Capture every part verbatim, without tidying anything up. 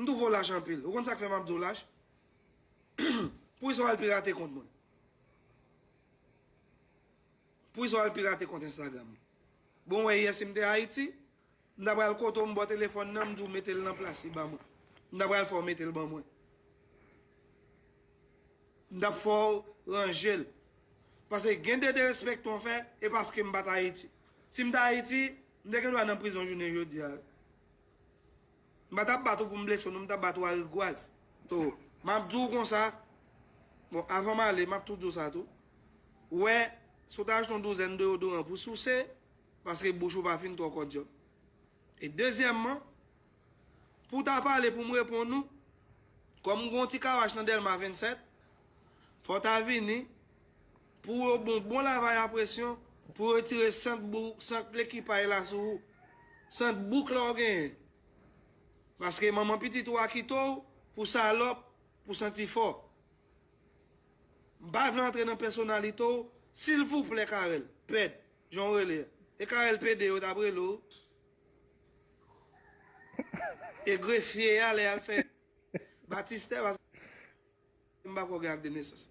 M twouve w lach anpil. Ou konn sa k fè m ap di w lach? Poukisa w al pirate kont mwen? Poukisa w al pirate kont Instagram mwen? Bon, wè, yè si m te Ayiti, m ta pral kote w, m ba w telefòn nan, m di w mete l nan plas li ba mwen. M ta pral fè w mete l ban mwen. M t ap fè w ranje l. Paske gen de derespekte w fè, e paske m pa t Ayiti. Si m t Ayiti, m te gen dwa nan prizon jounen jodi a. M pa t ap bat ou pou m blese w, non, m t ap bat ou a rigwaz. So, m ap di w konsa, bon, avan m ale, m ap tou di w sa tou. Ou wè, si w ta achte yon douzèn deyodoran pou souse, paske bouch ou pa fin twò kòdyòm. E dezyèmman, pou w ta pale pou m reponn ou, kòm m gen yon ti kawach nan Dèlma vennsèt, fò w ta vini pou yo bon bon lavay a presyon, pou yo retire sant bou, sant lekipay la sou ou. Sant bouk la w genyen. Paske manman pitit ou a kite w pou salòp, pou santi fò. M pa vle antre nan pèsonalite w, silvouplè Carel, pèd, jan w rele a. E Carel pede yo t ap rele w. E grefye a lè y al fè batistè, paske m pa kwè w gen ak de nesans.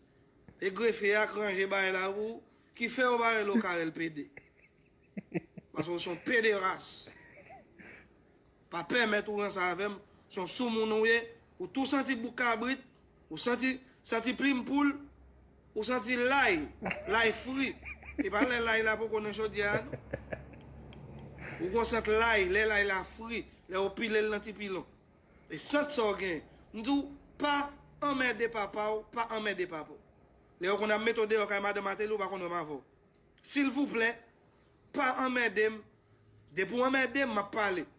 E grefye a k ranje bagay la pou ou, ki fè yo pa rele w Carel pede. Paske w se yon pederas. Pa pèmèt ou ranse avè m, se yon soumoun ou ye, ou tou santi bouk kabrit, ou santi, santi plim poul, ou santi lay, lay fri. E pa lè lay la poko nan chodyè a, non. Ou gon sant lay, lè lay la fri, lè yo pile l nan ti pilon. E sant sa w gen. M di w, pa anmède papa w, pa anmède papa w. Lè yo konn ap mete w deyò kay madan Mateli, ou pa konn wè m avè w. Silvouplè, pa anmède m. Depi w anmède m, m ap pale.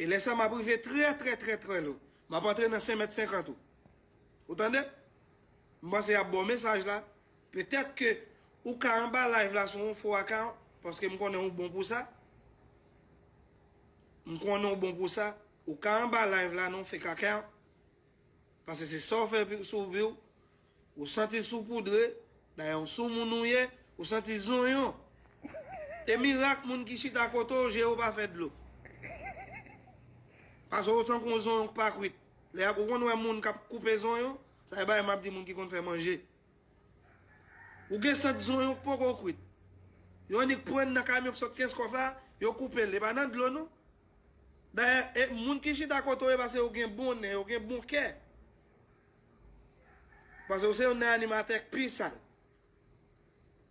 E lè sa m ap rive trè, trè, trè, trè lo. M ap antre nan senk mèt senkant ou. Ou tande? M panse y ap ba w mesaj la. Petèt ke ou ka anba live la sou yon fo akawon, paske m konnen ou bon pou sa. M konnen ou bon pou sa. Ou ka anba live la nan yon fake akawon. Paske se sa w fè pi-, sou vi w. Ou santi soupoudre, dayè yon soumoun ou ye, ou santi zonyon. E mirak moun ki chita kote w, je yo pa fè dlo. Paske ou tankou yon zonyon k pa kwit. Lè y ap, ou konn wè moun k ap koupe zonyon, sa e bagay m ap di moun ki konn fè manje. Ou gen sant zonyon k poko kwit. Yo annik pran nan kamyon k sot Kenskòf la, yo koupe l. E pa nan dlo non. Dayè, e moun ki chita kote w ye, paske yo gen bon nen, yo gen bon kè. Paske ou se youn nan animatè k pi sal.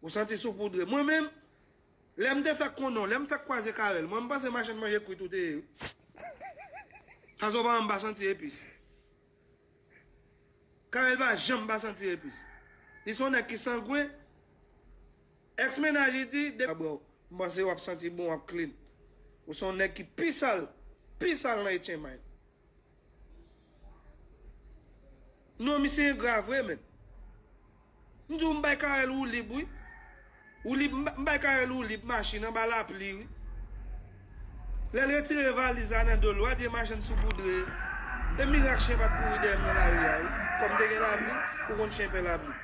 Ou santi soupoudre. Mwen menm, lè m te fèk konnen w, lè m fèk kwaze Carel, mwen m panse machann manje kwit ou te ye, wi. Paske ou pa janm pa santi epis. Carel pa janm pa santi epis. Li se yon nèg ki sangwen. Èks mennaj li di, de, m panse w ap santi bon, w ap clean. Ou se yon nèg ki pi sal, pi sal nan Etchen Mind. Non, misye engra vre, menn. M di w, m bay Carel woulib, wi. Woulib, m ba-, m bay Carel woulib machin anba lapli, wi. Lè l retire valiz la nan do l, w a di e machann soupoudre. E mirak chen pa t kouri dèyè m nan lari a, wi. Kòm te gen lapli, ou konn chen pè lapli.